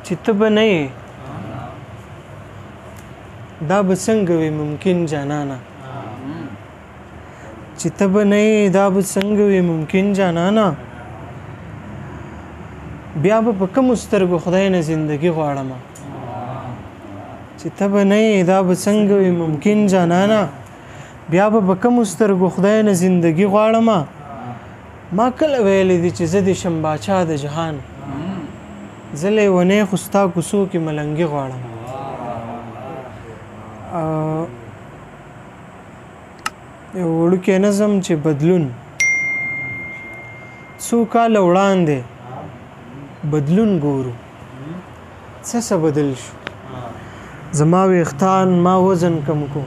چې ته به نه یې دا به څنګه وي ممکن جانانه، چې ته به نه یې دا به څنګه وي ممکن جانانه، بیا به په کومو سترګو خدای نه زندګي غواړم. چې ته به نه یې دا به څنګه وي ممکن جانانه، بیا به په کومو سترګو خدای نه زندګي غواړم. ما کله ویلي دي چې زه دې شم باچا د جهان، زه لیونی خو ستا کوڅو کې ملنګي غواړم. یو وړوکی نظم چې بدلون، څو کاله وړاندې بدلون ګورو څه څه بدل شو، زما ویښتان ما وزن کم کو،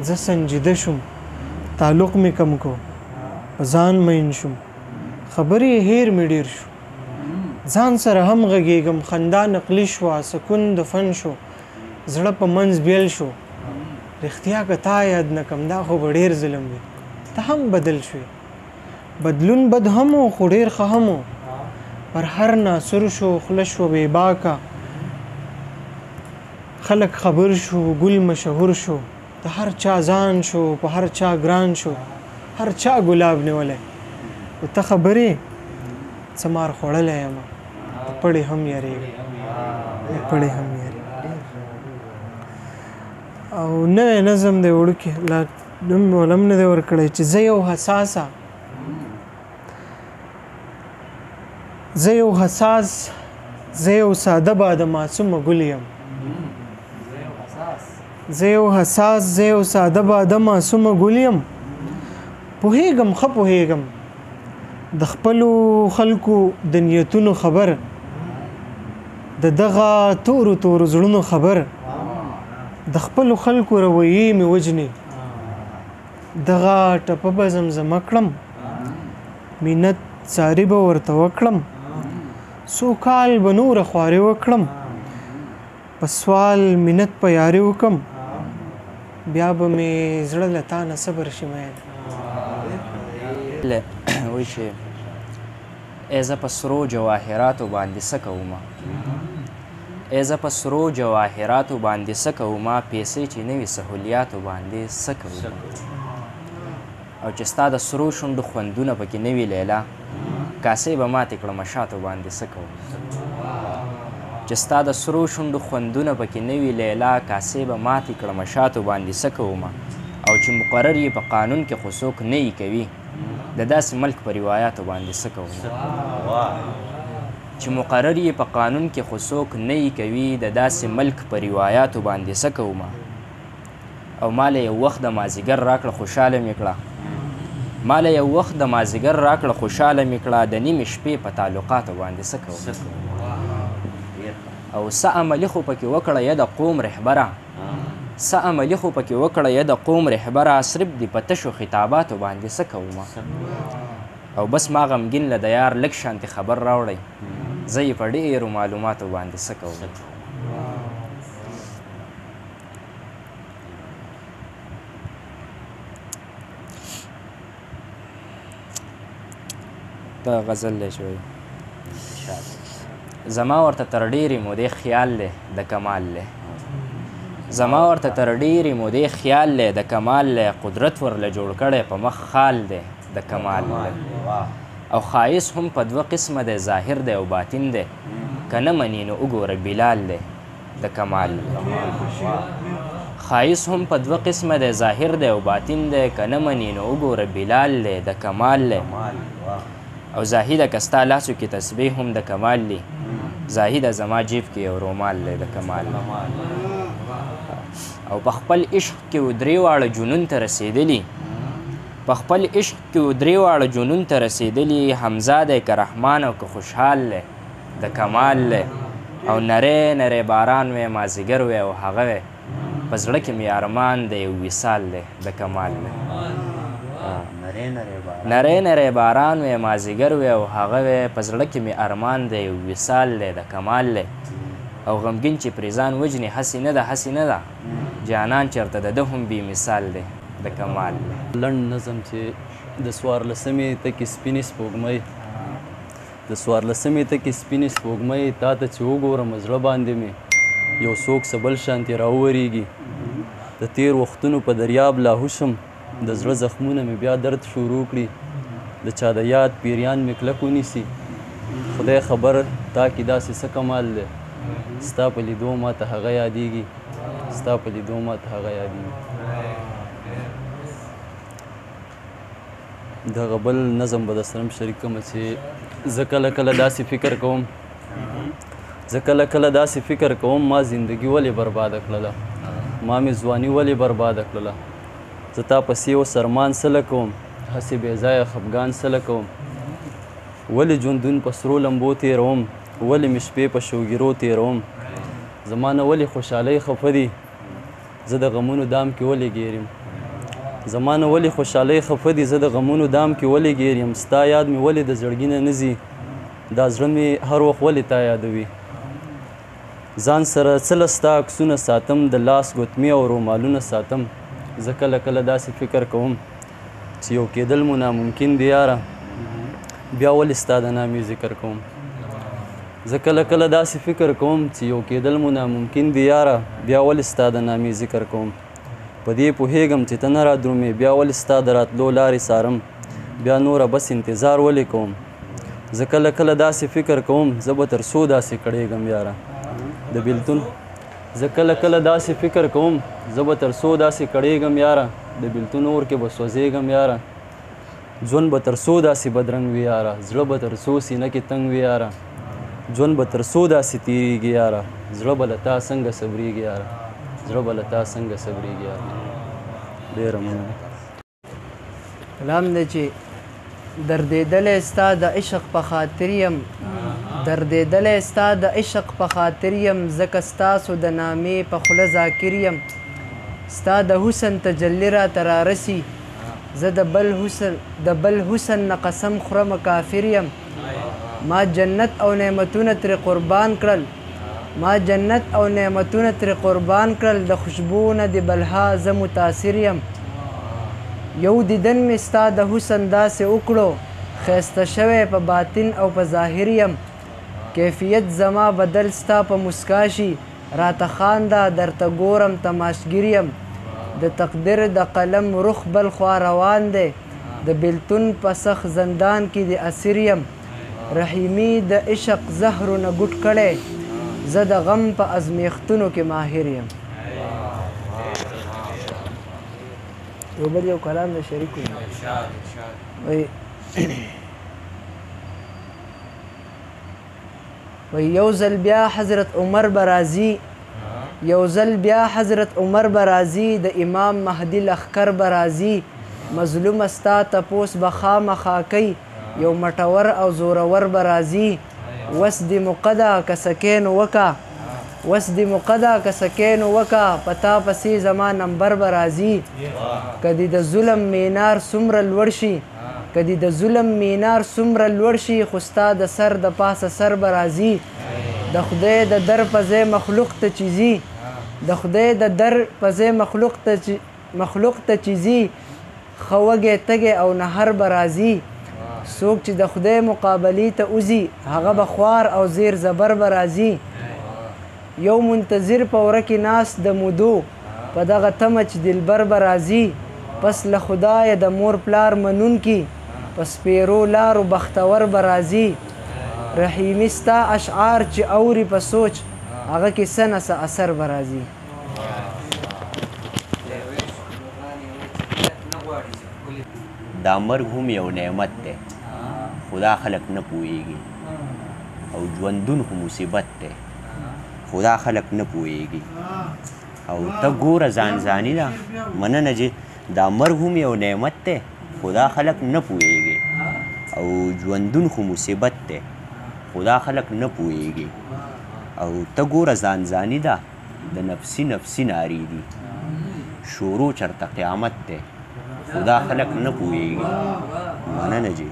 زه سنجیده شوم، تعلق مې کم کو، په ځان مین شوم، خبرې هیر مې ډېر شو، ځان سره هم غږېږم، خندا نقلي شوه، سکون د فن شو، زړه په منځ بیل شو. رښتیا که تا یاد نه کم دا خو به ډېر ظلم وي، ته هم بدل شوې. بدلون بد هم و خو ډېر ښه هم و، پر هر ناصر شو، خوله شوه بې باکه، خلک خبر شو، ګل مشهور شو، د هر چا ځان شو، په هر چا ګران شو، هر چا ګلاب نیولی، خو ته خبرې څه مار خوړلی یم، د پړې هم یارېږم، د پړې هم یارېږم. او نوی نظم دی وړوکی، لا نوم مې ولم نه دی ورکړی، چې زه یو حساسه، زه یو حساس، زه یو ساده باده معصومه ګل یم، زه یو حساس، زه یو ساده باده معصومه ګل یم، پوهېږم ښه پوهېږم د خپلو خلکو د نیتونو خبر، د دغه تورو تورو زړونو خبر، د خپلو خلکو رویې مې وژني، دغه ټپه به زمزمه کړم، مینت څاري به ورته وکړم، څو کال به نوره خواري وکړم، په سوال مینت په یاري وکم، بیا به مې زړه له تا نه صبر شي مین. وایي چې ای زه په سرو جواهراتو باندې څه کومه، ای زه په سرو جواهراتو باندې څه کومه، پیسې چې نه وي سهولیاتو باندې څه کومه، او چې ستا د سرو شونډو خوندونه پکې نه وي لیلا، کاسې به ماتې کړمه شاتو باندې څه کوم. چې ستا د سرو شونډو خوندونه پکې نه وي لیلا، کاسې به ماتې کړمه شاتو باندې څه کومه، او چې مقرر یې په قانون کې خو څوک نه یې کوي، د داسې ملک په روایاتو باندې څه کوم. چې مقرر یې په قانون کې خو څوک نه یې کوي، د داسې ملک په روایاتو باندې څه کومه. او ما له یو وخت د مازیګر راکړه خوشحاله مې کړه، ما له یو وخت د مازیګر راکړه خوشحاله مې کړه، د نیمې شپې په تعلقاتو باندې څه کوم. او څه عملي خو پکې وکړه یا د قوم رهبره، څه عملي خو پکې وکړه یا د قوم رهبره، صرف دې په تشو خطاباتو باندې څه کومه. او بس ما غمګین له د یار لږ شانتې خبر راوړی، زه یې په ډېرو معلوماتو باندې څه کوم. دا غزل دی چې وایي زما ورته تر ډېرې مودې خیال دی د کمال دی، زما ورته تر ډېرې مودې خیال دی د کمال دی، قدرت ورله جوړ کړی په مخ خال دی د کمال دی، او ښایست هم په دوه قسمه دی، ظاهر دی او باطن دی، که نه منې نو وګوره بلال دی د کمال دی. ښایست هم په دوه قسمه دی، ظاهر دی او باطن دی، که نه منې نو وګوره بلال دی د کمال دی. او زاهده که ستا لاسو کې تسبیح هم د کمال دی، زاهده زما جیب کې یو رومال دی د کمال. او په خپل عشق کې و درې واړه جنون ته رسېدلي، په خپل عشق کې و درې واړه جنون ته رسېدلي، حمزه دی که رحمان او که خوشحال دی د کمال دی. او نری نری باران وی، مازیګر وی او هغه وی، په زړه کې مې ارمان دی یو وصال دی د کمال دی. نری نری باران وی، مازیګر وی او هغه وی، په زړه کې مې ارمان دی یو وصال دی د کمال دی. او غمګین چې پرې ځان وژني هسې نه ده، هسې نه ده، جانان چېرته د ده هم بې مثال دی د کمال دی. لنډ نظم چې د څوارلسمې تکې سپینې سپوږمۍ، د څوارلسمې تکې سپینې سپوږمۍ تا ته چې وګورم زړه باندې مې یو څوک څه بل شانتې راوورېږي. د تیر وختونو په دریاب لاهو شم، د زړه زخمونه مې بیا درد شروع کړي، د چا د یاد پیریان مې کلک ونیسي. خدای خبر تا کې داسې څه کمال دی، ستا په لیدو ما ته هغه یادېږي، ستا په لیدو ما ته هغه یادېږي. دغه بل نظم به در سره هم شریک کړم چې زه کله کله داسې فکر کوم، زه کله کله داسې فکر کوم، ما زندگی ولې برباده کړله، ما مې ځواني ولې برباده کړله، زه تا پسې اوس ارمان څه لکوم، هسې بې ځایه خفګان څه لکوم، ولې ژوندون په سرو لمبو تېروم، ولې مې شپې په شوګیرو تېروم، زما نه ولې خوشحالۍ خفه دي، زه د غمونو دام کې ولې ګیر یم، زما نه ولې خوشحالۍ خفه دي، زه د غمونو دام کې ولې ګیر یم، ستا یاد مې ولې د زړګي نه نه ځي، دا زړه مې هر وخت ولې تا یادوي، ځان سره څه له ستا عکسونه ساتم، د لاس ګوتمې او رومالونه ساتم. زه کله کله داسې فکر کوم چې یو کېدل مو ناممکن دی یاره، بیا ولې ستا د نامې ذکر کوم. زه کله کله داسې فکر کوم چې یو کېدل مو ناممکن دی یاره، بیا ولې ستا د نامې ذکر کوم. په دې پوهېږم چې ته نه رادرومې، بیا ولې ستا د راتلو لارې څارم، بیا نوره بس انتظار ولې کوم. زه کله کله داسې فکر کوم، زه به تر څو داسې کړېږم یاره د بیلتون. زه کله کله داسې فکر کوم، زه به تر څو داسې کړېږم یاره، د بیلتون اور کې به سوځېږم یاره، ژوند به تر څو داسې بدرنګ وي یاره، زړه به تر څو سینه کې تنګ وي یاره، ژوند به تر څو داسې تېرېږي یاره، زړه به له تا څنګه صبرېږي یاره، زړه به له تا څنګه صبرېږي یاره. ډېره مننه. کلام دی چې دردېدلی ستا د عشق په خاطر یم، دردېدلی ستا د عشق په خاطر یم، ځکه ستاسو د نامې په خوله ذاکر یم، ستا د حسن تجلی راته رارسي، زه د بل حسن نه قسم خورم کافر یم، ما جنت او نعمتونه ترې قربان کړل، ما جنت او نعمتونه ترې قربان کړل، د خوشبو نه دې بلها زه متاثر یم، یو دیدن مې ستا د حسن داسې وکړو، ښایسته شوی په باطن او په ظاهر یم، کیفیت زما بدل ستا په مسکا شي، راته خانده درته ګورم تماشګیر یم، د تقدیر د قلم رخ بل خوا روان دی، د بیلتون په سخت زندان کې د اسیر یم، رحیمي د عشق زهرو نه ګوټ کړی، زه د غم په ازمیښتونو کې ماهر یم. یو بل یو کلام د شریک وي. یو ځل بیا حضرت عمر به راځي، یو ځل بیا حضرت عمر به راځي، د امام مهدي لښکر به راځي، مظلومه ستا تپوس به خامخا کوي، یو مټور او زورور به راځي، وس دې مقده که سکین وکا، وس دې مقده که سکین وکا، په تا پسې زما نمبر به راځي، که دې د ظلم مینار څومره لوړ شي، که دې د ظلم مینار څومره لوړ شي، خو ستا د سر د پاسه سر به راځي، د خدای د در په ځای مخلوق ته چې ځي، د خدای د در په ځای مخلوق ته چې ځي، ښه وږی تږی او نهر به راځي، څوک چې د خدای مقابلې ته وځي، هغه به خوار او زیر زبر به راځي، یو منتظر په وره کې ناست د مودو، په دغه تمه چې دلبر به راځي، پس له خدایه د مور پلار منونکي، په سپیرو لارو بختور به راځي، رحیمي ستا اشعار چې اوري په سوچ، هغه کې څه نه څه اثر به راځي. دا مرګ هم یو نعمت دی، خو دا خلک نه پوهېږي، او ژوندون خو مصیبت دی، خو دا خلک نه پوهېږي. او ته ګوره ځان ځاني ده. مننه جی، دا مرګ هم یو نعمت دی، خو دا خلک نه پوهېږي، او ژوندون خو مصیبت دی، خو دا خلک نه پوهېږي. او ته ګوره ځان ځاني ده، د نفسي نفسي نارې دي، شورو چرته قیامت دی، خو دا خلک نه پوهېږي. مننه جی.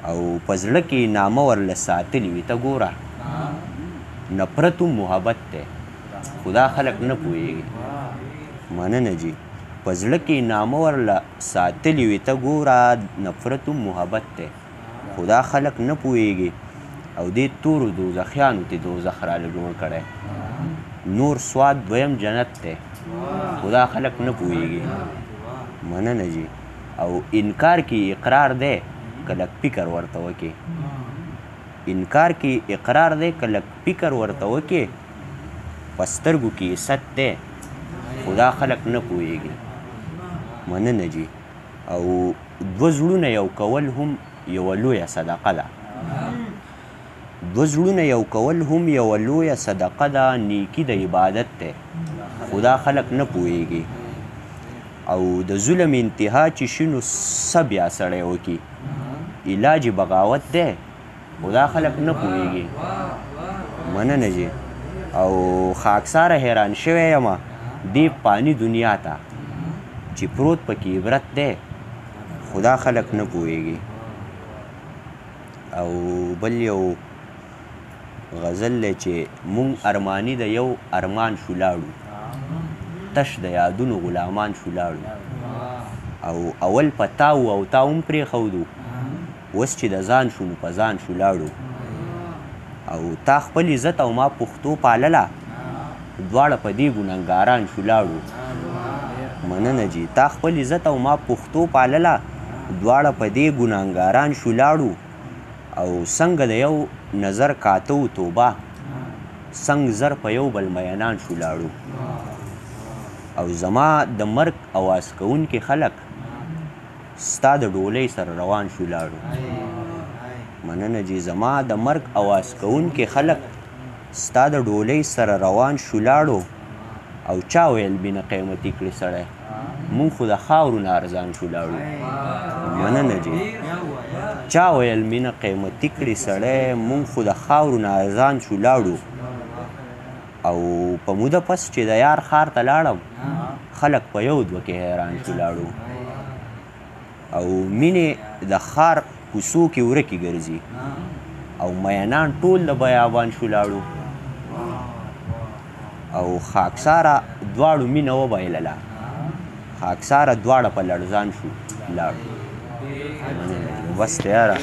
او په زړه کې نامه ورله ساتلې وي، ته ګوره نفرت هم محبت دی، خو دا خلک نه پوهېږي. مننه جی. په زړه کې نامه ورله ساتلې وي، ته ګوره نفرت هم محبت دی، خو دا خلک نه پوهېږي. او دې تورو دوزخیانو ته دوزخ راله جوړ کړی. نور سواد دویم جنت دی، خو دا خلک نه پوهېږي. مننه جي. او انکار کې اقرار دی که لږ فکر ورته وکې، انکار کې اقرار دی که لږ فکر ورته وکې، په سترګو کې یې ست دی، خو دا خلک نه پوهېږي. مننه جي. او دوه زړونه یو کول هم یوه لویه صدقه ده، دوه زړونه یو کول هم یوه لویه صدقه ده، نیکي د عبادت دی، خو دا خلک نه پوهېږي. او د ظلم انتها چې شي نو څه بیا سړی وکړي، علاج بغاوت دی، خو دا خلک نه پوهېږي. مننه جي. او خاکساره حیران شوی یم دې پانی دنیا ته چې پروت پکې عبرت دی، خو دا خلک نه پوهېږي. او بل یو غزل دی چې مونږ ارماني د یو ارمان شو لاړو، تش د یادونو غلامان شو لاړو. او اول په تا وو او تا هم پرېښودو، اوس چې د ځان شو نو په ځان شو لاړو. او تا خپل عزت او ما پښتو پالله، دواړه په دې ګنهګاران شو لاړو. مننه جي. تا خپل عزت او ما پښتو پالله، دواړه په دې ګنهګاران شو لاړو. او څنګه د یو نظر کاته و توبه، څنګه زر په یو بل میینان شو لاړو. او زما د مرګ اواز کوونکي خلک ستا د ډولۍ سره روان شو لاړو. مننه جي. زما د مرګ اواز کوونکي خلک ستا د ډولۍ سره روان شو لاړو. او چا ویل مینه قیمتي کړې سړی، مونږ خو د خاورو نه ارزان شو لاړو. مننه جي. چا ویل مینه قیمتي کړې سړی، مونږ خو د خاورو نه ارزان شو لاړو. او په موده پس چې د یار ښار ته لاړم، خلک په یو دوه کې حیران شو لاړو. او مینې د ښار کوڅو کې ورکې ګرځي، او میینان ټول د بیابان شو لاړو. او خاکساره دواړو مینه وبایلله، خاکساره دواړه په لړزان شو لاړو. بس تیاره.